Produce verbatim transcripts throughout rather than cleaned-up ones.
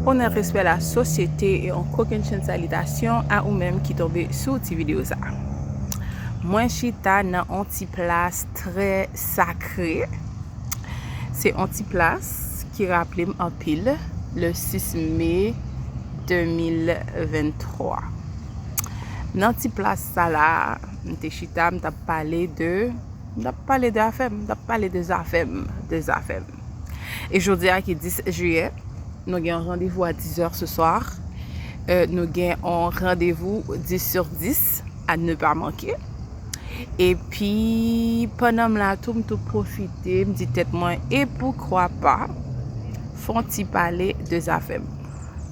Onè, respè, lasosyete e yon kokennchenn salitasyon a ou menm ki tonbe sou ti videyo sa. Mwen chita nan yon ti plas trè sakre. Se yon ti plas ki raple m anpil le sis me de mil venntwa. Nan ti plas sa la, m te chita, m t ap pale de, m t ap pale de afè m, m t ap pale de zafè m, de zafè m. E jodi a ki dis jiyè, nou gen yon randevou a dis è se swa. Euh, nou gen yon randevou dis sur dis à ne pas manquer. Epi, pandan m la tou, m tou pwofite, m di tèt mwen, e poukwa pa fè yon ti pale de zafè m.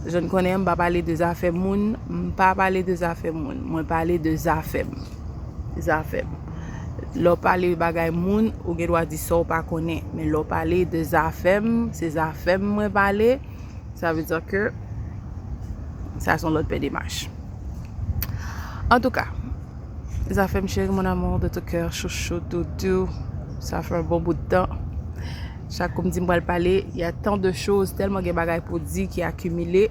Jan n konnen, m pa pale de zafè moun, m pa pale de zafè moun, mwen pale de zafè m. Zafè m. Lè w pale bagay moun, ou gen dwa di sa w pa konnen. Men lè w pale de zafè m, se zafè m mwen pale, sa vle di ke sa se yon lòt pè demach. Antouka, zafè m cheri, mon amour de tout cœur, chouchou, doudou, sa fè yon bon bout tan. Chak kou m di m pral pale, y a tant de choses, tèlman gen bagay pou di ki akimile.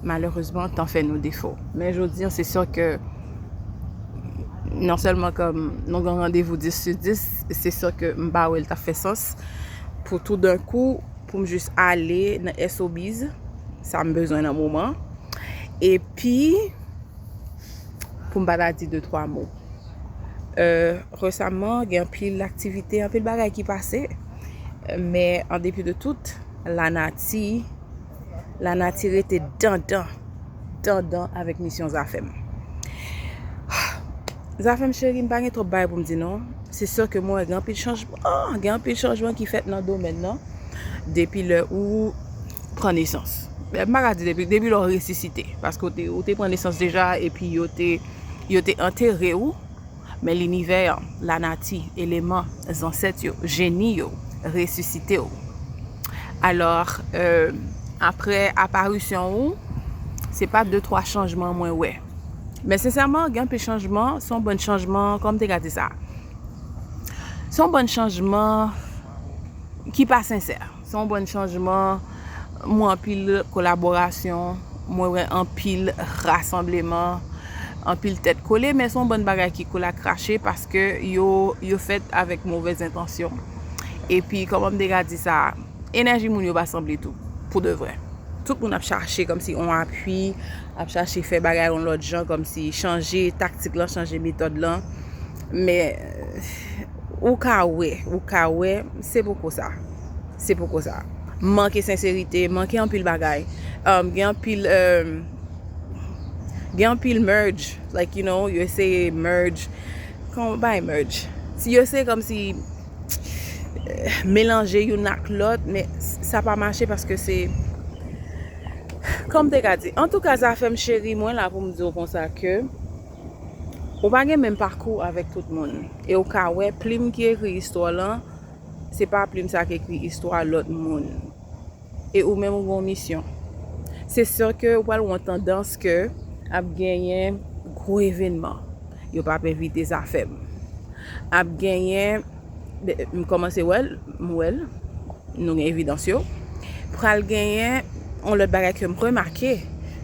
Malerezman, tan fè nou defo. Men jodi a, se si ke non sèlman ke nou gen randevou dis sur dis, se si ke m pa wè l t ap fè sans pou toudenkou, pou m jis ale nan S O Bs, sa m bezwen nan moman. Epi, pou m pa ta di de twa mo. Euh, resaman, gen anpil aktivite, anpil bagay ki pase. Men, an depi de tout, lanati, lanati rete dandan, dandan avèk misyon zafè m. Zafè m cheri, m pa gen twòp bagay pou m di non. Se si ke mwen wè gen anpil chanjman, gen anpil chanjman ki fèt nan domèn nan depi lè ou pran nesans. M pa ka di depi, depi lè w resisite, paske w te, ou te pran nesans deja, epi yo te, yo te antere w, men linivè an, lanati, eleman, zansèt yo, jeni yo, resisite w. Alò, euh, apre aparisyon ou, se pa de twa chanjman mwen wè. Men sensèman, gen anpil chanjman, se yon bann chanjman, kòman m te ka di sa? Se yon bann chanjman ki pa sensè. Se yon bann chanjman, m wè anpil kolaborasyon, mwen wè anpil rasanbleman, anpil tèt kole, men se yon bann bagay ki koule ak krache paske yo, yo fèt avèk movèz entansyon. Epi, kòman m te ka di sa, enèji moun yo pa sanble tou, pou de vrè. Tout moun ap chache kòmsi yon apui, ap chache fè bagay yon lòt jan, kòmsi chanje taktik lan, chanje metòd lan. Men, ou ka wè, ou ka wè, se poko sa. Se poko sa. Manke senserite, manke anpil bagay. Um, gen anpil, um, gen anpil merge. Like, you know, yo eseye merge. Kòman bay merge? Si yo eseye kòmsi, eh, melanje youn ak lòt, men sa pa mache paske se, kòman m te ka di? Antouka, zafè m cheri, mwen la pou m di w konsa ke ou pa gen menm pakou avèk tout moun. E ou ka wè plim ki ekri istwa w lan, se pa plim sa k ekri istwa lòt moun. E ou menm ou gen yon misyon. Se si ke ou pral wè yon tandans ke ap genyen gwo evènman. Yo p ap envite zafè m. Ap genyen, m kòmanse wè l, m wè l, nou gen evidans yo. Pral genyen yon lòt bagay ke m remake,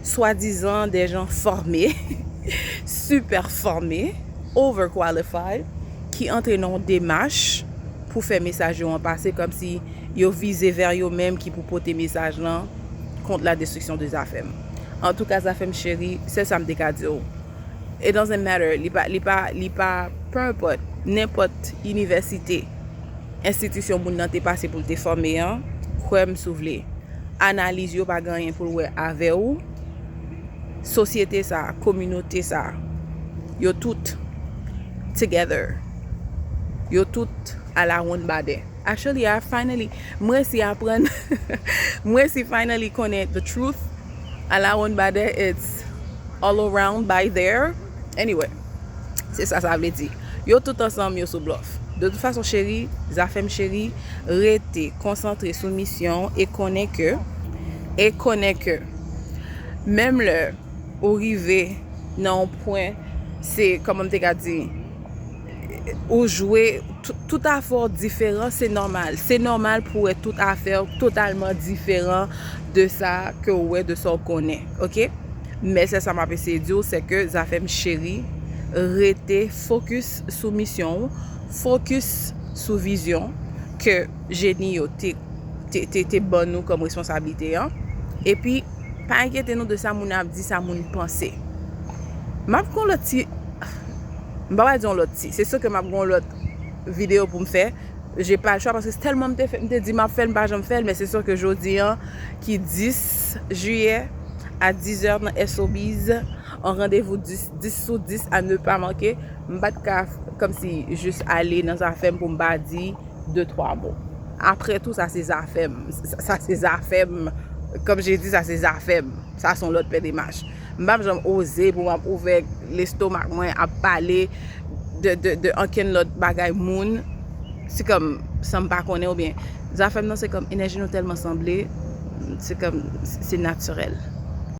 swadizan de jan fòme, sipè fòme, overqualified, ki antre nan yon demach pou fè mesaj yo an pase, kòmsi yo vize vè yo menm ki pou pote mesaj lan kont la destriksyon de zafè m. Antouka, zafè m cheri, sèl sa m te ka di w. It doesn't matter. Li pa, li pa, li pa, peu importe, nenpòt inivèsite, enstitisyon moun nan te pase pou l te fòme an, kwè m si w vle, analiz yo pa gen anyen pou l wè avè w. Sosyete sa, kominote sa, yo tout together. Yo tout a la wonn badè. Actually, I finally, mwen resi aprann, mwen resi finally konnen the truth. A la wonn badè, it's all around by there. Anyway, se sa sa vle di. Yo tout ansanm, yo sou blòf. De tout fason, cheri, zafè m cheri, rete konsantre sou misyon w e konnen ke, e konnen ke, menm lè ou rive nan yon pwen, se, kòman m te ka di, ou jwe Tout afè w diferan, se nòmal. Se nòmal pou wè tout afè w totalman diferan de sa ke w wè, de sa w konnen, oke? Men se sa m ap eseye di w, se ke Zafèm cheri, rete fokis sou misyon w, fokis sou vizyon ke jeni yo te, te, te, te ban nou kòm responsablite an. Epi, pa enkyete nou de sa moun ap di, sa moun panse. M ap gon lòt ti, m pa pral di yon lòt ti, se si ke m ap gon lòt videyo pou m fè. Je pa l chwa paske tèlman m te fè, m te di m ap fè l, m pa janm fè l, men se si ke jodi an ki dis jiyè a dis è nan Showbiz, an randevou dis, dis sou dis a ne pa manke, m pa t ka kòmsi jis ale nan Zafèm pou m pa di de twa mo. Apre tou, sa se Zafèm. Sa, sa se Zafèm. Comme je dis, sa se Zafèm. Sa se yon lòt pè demach. M pa janm oze pou m ap ouvè lestomak mwen ap pale de, de, de ankenn lòt bagay moun. Se kòm san m pa konnen oubyen Zafèm nan se kòm enèji nou tèlman sanble, se kòm se natirèl.